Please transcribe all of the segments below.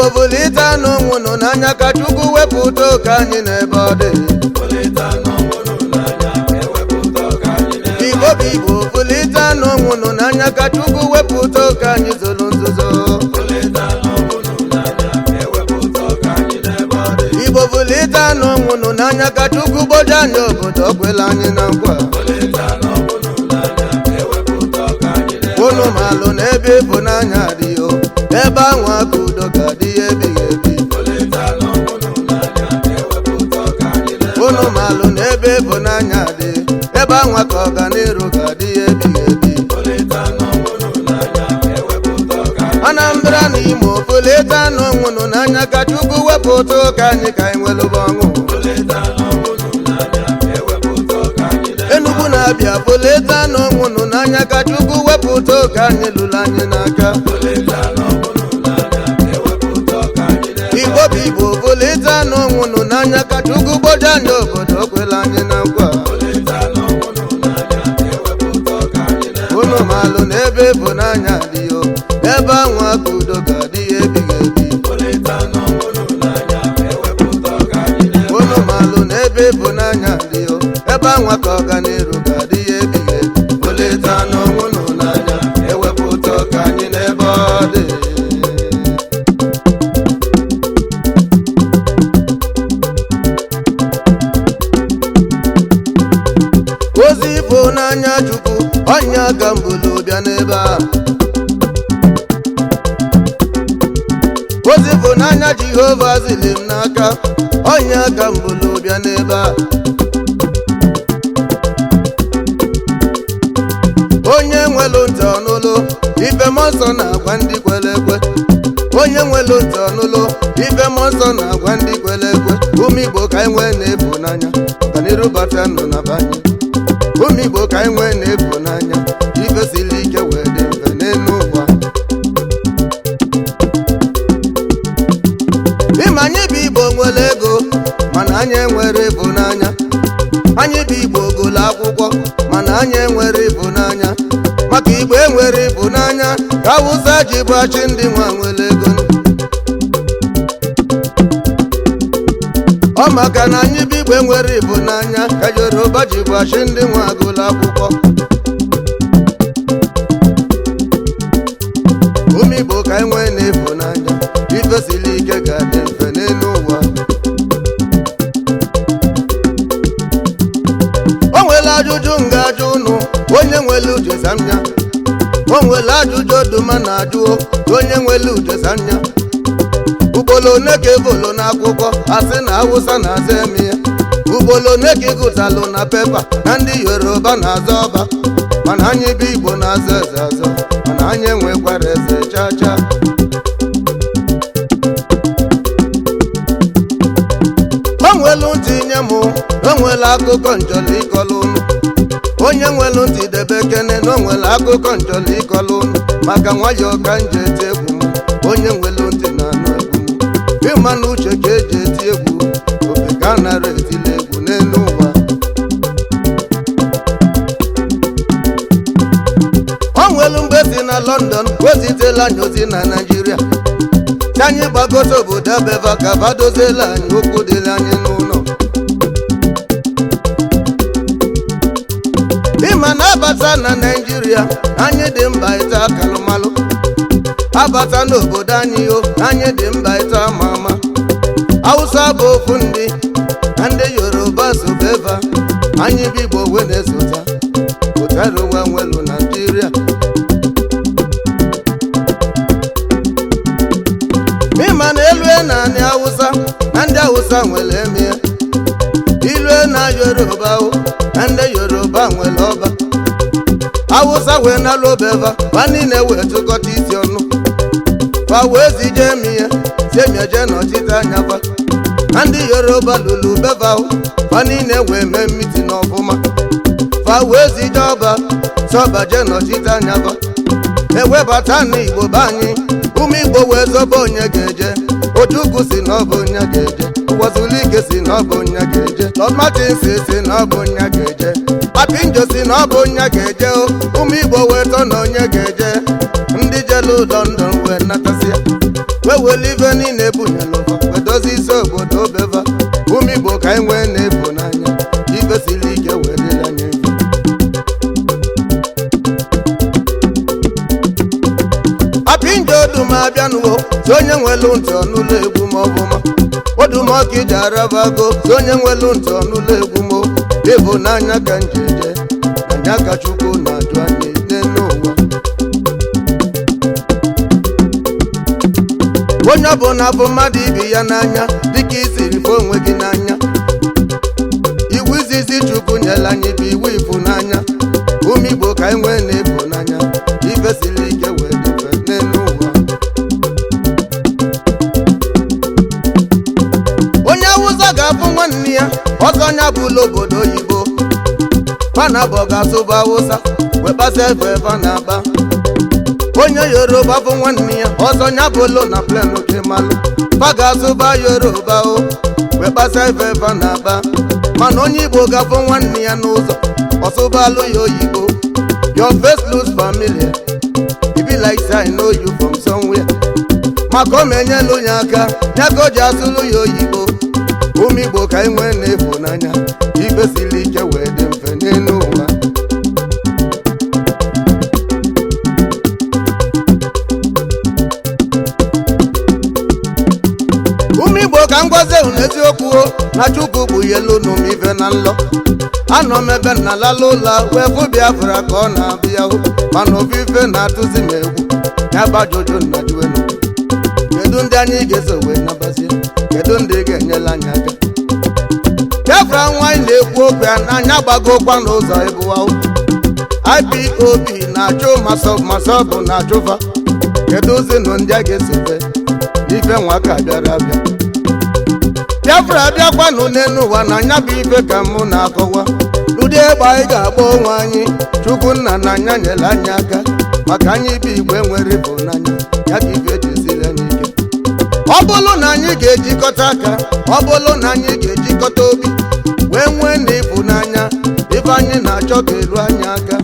Igbo bulite anụ nwụnụ n'anya ka Chukwu wepụta oke anyị n'ebe ọ dị. Igbo bụ Igbo, bulite anụ nwụnụ n'anya ka Chukwu wepụta oke anyị zoro nzuzo. Igbo bulite anụ nwụnụ n'anya ka Chukwu gboji anyị obodo o kwela anyị na nkwa. Unu malụ n'ebe ịfụnanya adịghị o, ebe anwa aka udo ga-adị ya ebighị ebi. Unu malụ n'ebe ịfụnanya dị, ebe anwa ka ọganiru ga-adị ya ebighị ebi. Anambra na Imo, bulite anụ nwụnụ n'anya ka Chukwu wepụta ụka anyị ka anyị nwelụba ọṅụ. Enugu na-abịa, bulite anụ nwụnụ n'anya ka Chukwu wepụta ụka anyị lụrụ anyị n'aka. Igbo bụ Igbo, bulite anụ nwụnụ n'anya ka Chukwu gboji anyị obodo o kwela anyị na nkwa. Unu malụ n'ebe ịfụnanya dị o, ebe anwa ka udo ga-adị ya ebighị ebi. Unu malụ n'ebe ịfụnanya dị o, ebe anwa ka ọganiru ga-adị ya ebighị ebi. Bulite anụ nwụnụ n'anya, ewepụta ọka anyị n'ebe ọ dị. Ozi ịfụnanya Chukwu ọnya ka mbulu bịa n'ebe a. Ozi ịfụnanya Jehova zili m n'aka, ọnya ka mbulu bịa n'ebe a. Onye nwelu ntị ọnụlụ ife mmụọ nsọ na-agwa ndị kwere ekwe. Onye nwelu ntị ọnụlụ ife mmụọ nsọ na-agwa ndị kwere ekwe. Ụmụ Igbo, ka anyị nwee na-ebu n'anya, ọganiru bata nọ na banye. Ụmụ Igbo, ka anyị nwee na-ebu n'anya, ife siri ike wee dị mfe n'elu ụwa. Ịma anyị bụ Igbo nwere ego, mana anyị enwere ịfụnanya. Anyị bụ Igbo gụlụ akwụkwọ, mana anyị enwere ịfụnanya. Maka Igbo enwere ịfụnanya ka Awụsa ji bụ achị ndị nwa nwere ego. Ọ maka na anyị bụ Igbo enwere ịfụnanya ka Yoruba ji bụ achị ndị nwa gụlụ akwụkwọ. Ụmụ Igbo, ka anyị nwee na ịfụnanya, ife siri ike ga-adị mfe n'elu ụwa. O nwere ajụjụ m ga-ajụ ụnụ, onye nwere uche zamnya. O nwere ajụjụ oduma na-ajụ, onye nwere uche zamnya. Ugboro one ka ebolo n'akwụkwọ asị na Awụsa na-aza eme ya? Ugboro one ka ịgụtalụ na paper na ndị Yoruba na-aza ọba, mana anyị bụ Igbo na-aza eze azọ, mana anyị enwekwara eze cha cha? O nwelu ntị nye mụ, o nwere akụkọ njọlọ ịkọlụ ụnụ. Onye nwelu ntị debe kene na o nwere akụkọ njọlọ ịkọlụ ụnụ. Maka nwayọọ ka m ji eti egwu m. Onye nwelu ntị na-anụ egwu m. Ịma na uche ka eji eti egwu, ofe ka a nara etili egwu n'elu ụwa. O nwelu mgbe si na London wezitela anyị ozi na Naijiria ka anyị gbagote obodo abeba ka badoziela anyị okwu dịrị anyị n'ụlọ. Ịma na abata na Naijiria, anyị dị mba ịta kalụmalụ. Abata n'obodo anyị o, anyị dị mba ịta ama ama. Hausa bụ ofu ndị na ndị Yoruba sobeva, anyị bụ Igbo we na-esota ụtarowa nwelu Naijiria. Ịma na elue na anị Awụsa, na ndị Awụsa nwere emie. Ilue na Yoruba o, na ndị Yoruba nwere ọba. Awụsa wee nalụ obeva ba niile wee tụkọta isi ọnụ, fa wee zije emie si emieje nọchite anya fa. Na ndị Yoruba lụrụ beva o, fa niile wee mee meeting ọfụma, fa wee zije ọba sọba je nọchite anya fa. Ewebata na Igbo be anyị, ụmụ Igbo wee zọba onye ga-eje. Ojukwu si na ọ bụ onye ga-eje, Ụwazulike si na ọ bụ onye ga-eje, Lord Martins si na ọ bụ onye ga-eje, Apinjo si na ọ bụ onye ga-eje o. Ụmụ Igbo wee tọ na onye ga-eje. Ndị jelu London wee natasịa wee Wele ife niile bunyelụva wedozi isi obodo beva. Ụmụ Igbo, ka anyị nwee na-ebu n'anya, ife siri ike wee dịla anyị mfe. Apinjo Oduma abịanụwo, si onye nwelu ntị ọnụlọ egwu m ọbụma. Odumọka iji arabago, si onye nwelu ntị ọnụlọ egwu m. Ịbụ n'anya ka njeje anya ka Chukwu na-ajụ anyị n'elu ụwa. Onye ọbụla bụ mmadụ ibi ya n'anya dịka isiri fụ onwe gị n'anya. Iwu izizi Chukwu nyere anyị bụ iwu ịfụnanya. Ụmụ Igbo, ka anyị nwee na ịfụnanya, ife siri ike wee dị mfe n'elu ụwa. Onye Awụsa ga-afụ nwanne ya ọzọ, nya bụla obodo oyibo, panabọ ga-asụba Awụsa wee kpasa efe ebe a na-akpa. Onye Yoruba bụ nwanne ya ọzọ, nya bụlụ na plen kemalụ fa ga-asụba Yoruba o wee kpasa efe ebe a na-akpa. Mana onye Igbo ga-afụ nwanne ya n'ụzọ, ọsụbalụ ya oyibo. Your face looks familiar, e be like say I know you from somewhere. Maka o menyelu ya aka ya ka o ji asụlụ ya oyibo. Ụmụ Igbo, ka anyị nwee na ịfụnanya, ife siri ike wee dị mfe n'elu ụwa. Ụmụ Igbo, ka m gwazie unu eziokwu o, na Chukwu bụ yelu unu m ife na nlọ. Anọ m ebe na lala ụlọ wee fụ Biafra ka ọ na-abịa o. Mana ofu ife na-atụzi m egwu ya bụ ajụjụ nna juenu: kedu ndị anyị ga-eso wee nabazie? Kedu ndị ga-enyela anyị aka? Biafra nwaanyị na-ekwu okwu ya n'anya gbagokwa n'ụzọ ịbụwa. IPOB na-achụ MASSOB, MASSOB na-achụfa. Kedu ụzinụ ndị a ga-esofe n'ife nwa ka bịara abịa? Biafra abịakwanụ n'elu ụwa na anya bụ ife ka mụ na-akọwa. Ụdị egbe anyị ga-agba onwe anyị, Chukwu nna na anya nyere anyị aka, maka anyị bụ Igwe nwere ịfụnanya ya ka ife ji esiri anyị ike. Ọ bụrụ na anyị ga-ejikọta aka, ọ bụrụ na anyị ga-ejikọta obi wee nwee na ịfụnanya, ife anyị na-achọ ga-eru anyị aka.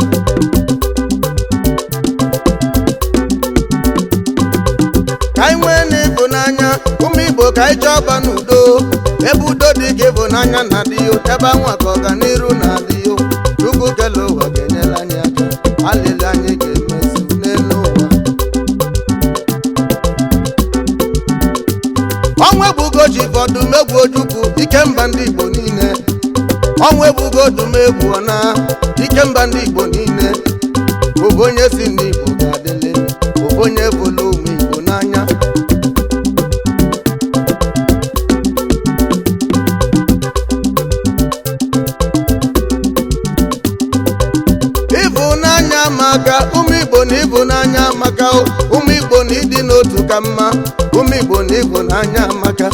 Ka anyị nwee na ịfụnanya, ụmụ Igbo, ka anyị chọọ n'udo. Ebe udo dị ka ịfụnanya na-adịghị, ebe anwa ka ọganiru na-adịghị. Chukwu kele ụwa ga-enyere anyị aka, alịlị anyị ga-emezu n'elu ụwa. Ọnwa egbugo ji Ọdụmegwu Ojukwu, ikemba ndị Igbo niile. Ọnwa egbugo Odumegwu ọna, ikemba ndị Igbo niile. Ofu onye si n'Igbo ga-adịlị, ofu onye bụlụ ụmụ Igbo n'anya. Ịfụnanya maka ụmụ Igbo na ịfụnanya maka ụmụ Igbo na ịdị n'otu ka mma. Ụmụ Igbo na ịfụnanya maka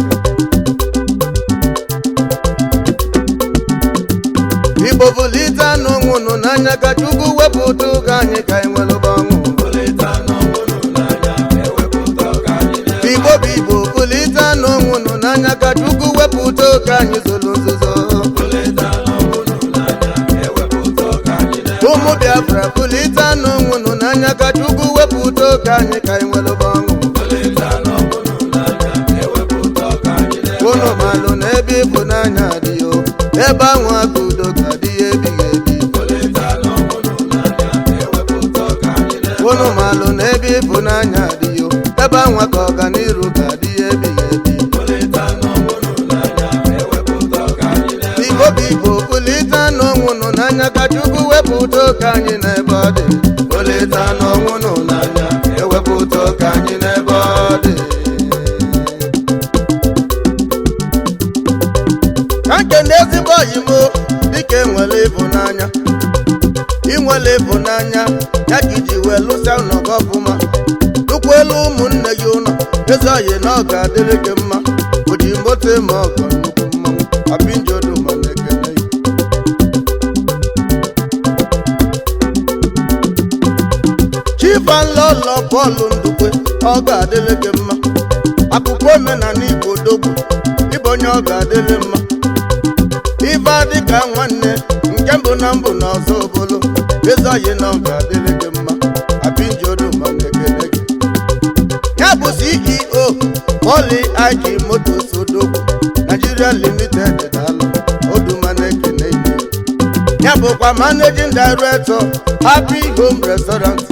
Igbo, bulite anụ nwụnụ n'anya ka Chukwu wepụta oge anyị ka anyị nwelụba ọṅụ. Igbo bụ Igbo, bulite anụ nwụnụ n'anya ka Chukwu wepụta oge anyị zoro nzuzo. Ụmụ Biafra, bulite anụ nwụnụ n'anya ka Chukwu wepụta oge anyị ka anyị nwelụba ọṅụ. Unu malụ na ebe ịfụnanya adịghị o, ebe ahụ aka udo ga-adị ya ebighị ebi. Unu malụ na ebe ịfụnanya adịghị o, ebe ahụ ka ọganiru ga-adị ya ebighị ebi. Igbo bụ Igbo, bulite anụ ọnwụnụ n'anya ka Chukwu wepụta oke anyị n'ebe ọ dị. Bulite anụ ọnwụnụ n'anya, ewepụta oke anyị n'ebe ọ dị. Ka nke na ezigbo ọyị m, dịka enwere ịfụnanya, inwere ịfụnanya ya ka iji wee lụsịa ụlọ gị ọfụma, lụkwa elu ụmụnne gị ụlọ. Ezi ọyị na ọ ga-adịrị gị mma. Oji moto ma ọgọ nnukwu mmanwụ Apinjoduma na-ekele gị. Chifanlọlọ Pọl Ndukwe, ọ ga-adịrị gị mma. Akụkọ omenala Igbo dogbu ịbụ onye ọ ga-adịrị mma. Ife adịka nwanne nke mbụ na mbụ na ọzọ obolo ịzọghị na ọ ga-adịrị gị mma. Apinjoduma na-ekele gị. Ya bụ CEO. Pọli Ike Motors Odogwu Nigeria Limited, daalụ. Oduma na-ekene ime ya bụkwa managing director, Happy Home Restaurant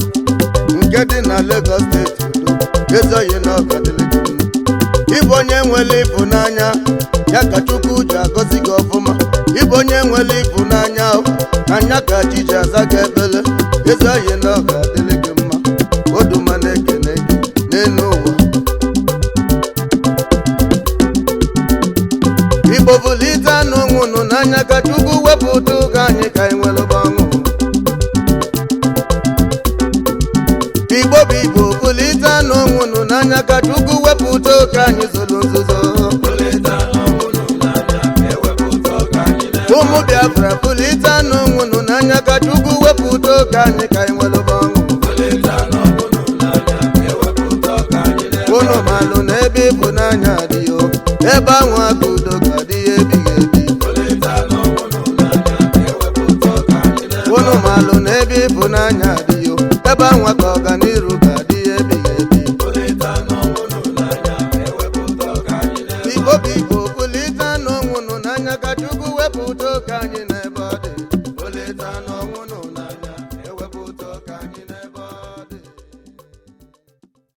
nke dị na Lagos Steeti. Odogwu ezoghị na ọgadịlịgị mma. Ịbụ onye nwere ịfụnanya ya ka Chukwu ji agọzi gị ọfụma. Ịbụ onye nwere ịfụnanya o, na anya ka chi ji aza gị ekpele. Ezoghị na ọ ga-adịrị gị mma. Oduma na-ekene gị n'elu ụwa. Igbo bulite anụ nwụnụ n'anya ka Chukwu wepụta oge anyị ka anyị nwere ọṅụ. Igbo bụ Igbo, bulite anụ nwụnụ n'anya ka Chukwu wepụta oge anyị zoro nzuzo. Ụmụ Biafra, bulite anụ nwụnụ n'anya ka Chukwu wepụta oge anyị ka anyị nwere ọṅụ. Unu malụ na ebe ịfụnanya adịghị o, ebe ahụ aka udo ga-adị ya ebighị ebi. Unu malụ na ebe ịfụnanya adịghị o, ebe ahụ ka ọganiru ga-adị ya ebighị ebi. Igbo bụ Igbo, bulite anụ nwụnụ n'anya ka Chukwu wepụta oke anyị.